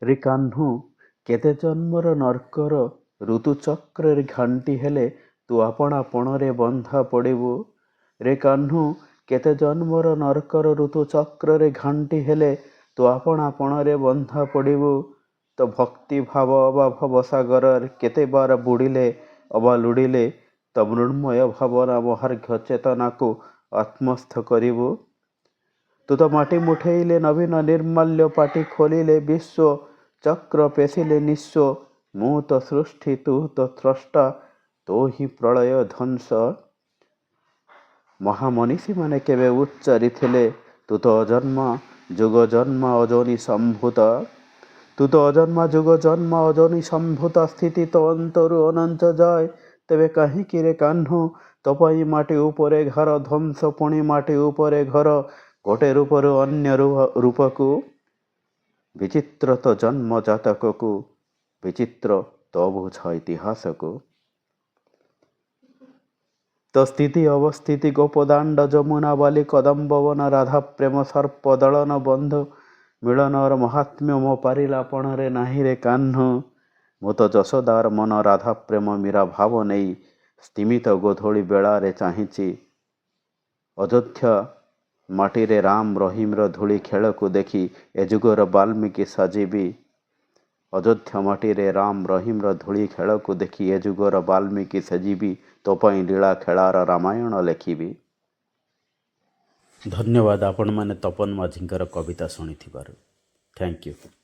ରେ କାହ୍ନୁ, କେତେ ଜନ୍ମର ନର୍କର ଋତୁଚକ୍ରରେ ଘାଣ୍ଟି ହେଲେ ତୁ ଆପଣା ପଣରେ ବନ୍ଧା ପଡ଼ିବୁ? ରେ କାହ୍ନୁ, କେତେ ଜନ୍ମର ନର୍କର ଋତୁଚକ୍ରରେ ଘାଣ୍ଟି ହେଲେ ତୁ ଆପଣା ପଣରେ ବନ୍ଧା ପଡ଼ିବୁ? ତୋ ଭକ୍ତି ଭାବ ଅବା ଭବସାଗରରେ କେତେ ବାର ବୁଡ଼ିଲେ ଅବା ଲୁଡ଼ିଲେ ତୋ ମୃଣ୍ମୟ ଭାବନା ମହାର୍ଘ୍ୟ ଚେତନାକୁ ଆତ୍ମସ୍ଥ କରିବୁ? ତୁ ତ ମାଟି ମୁଠେଇଲେ ନବୀନ ନିର୍ମାଲ୍ୟ, ପାଟି ଖୋଲିଲେ ବିଶ୍ୱ, ଚକ୍ର ପେଶିଲେ ନିଃସ୍ୱ। ମୁଁ ତ ସୃଷ୍ଟି, ତୁ ତ ସ୍ରଷ୍ଟା, ତୋ ହିଁ ପ୍ରଳୟ ଧ୍ୱଂସ। ମହାମନୀଷୀମାନେ କେବେ ଉଚ୍ଚାରିଥିଲେ, ତୁ ତ ଅଜନ୍ମା ଯୁଗ ଜନ୍ମା ଅଯୋନି ସମ୍ଭୂତ। ତୁ ତ ଅଜନ୍ମା ଯୁଗ ଜନ୍ମା ଅଯୋନି ସମ୍ଭୂତ, ସ୍ଥିତି ତୋ ଅନ୍ତରୁ ଅନନ୍ତ ଯାଏ। ତେବେ କାହିଁକି ରେ କାହ୍ନୁ, ତୋ ପାଇଁ ମାଟି ଉପରେ ଘର ଧ୍ୱଂସ, ପୁଣି ମାଟି ଉପରେ ଘର, ଗୋଟେ ରୂପରୁ ଅନ୍ୟ ରୂପକୁ? ବିଚିତ୍ର ତୋ ଜନ୍ମ ଜାତକକୁ, ବିଚିତ୍ର ତୋ ବୁଝ ଇତିହାସକୁ। ତୋ ସ୍ଥିତି ଅବସ୍ଥିତି ଗୋପଦାଣ୍ଡ ଯମୁନା ବାଲି କଦମ୍ବବନ ରାଧା ପ୍ରେମ ସର୍ପ ଦଳନ ବନ୍ଧୁ ମିଳନର ମହାତ୍ମ୍ୟ ମୋ ପାରିଲା ପଣରେ ନାହିଁରେ କାହ୍ନୁ। ମୁଁ ତ ଯଶୋଦାର ମନ ରାଧା ପ୍ରେମ ମୀରା ଭାବ ନେଇ ସ୍ତିମିତ ଗୋଧୂଳି ବେଳାରେ ଚାହିଁଛି। ଅଯୋଧ୍ୟା ମାଟିରେ ରାମ ରହିମର ଧୂଳି ଖେଳକୁ ଦେଖି ଏ ଯୁଗର ବାଲ୍ମୀକି ସାଜିବି। ଅଯୋଧ୍ୟା ମାଟିରେ ରାମ ରହିମର ଧୂଳି ଖେଳକୁ ଦେଖି ଏ ଯୁଗର ବାଲ୍ମୀକି ସାଜିବି, ତୋ ପାଇଁ ଲୀଳା ଖେଳାର ରାମାୟଣ ଲେଖିବି। ଧନ୍ୟବାଦ, ଆପଣମାନେ ତପନ ମାଝୀଙ୍କର କବିତା ଶୁଣିଥିବାରୁ। Thank you.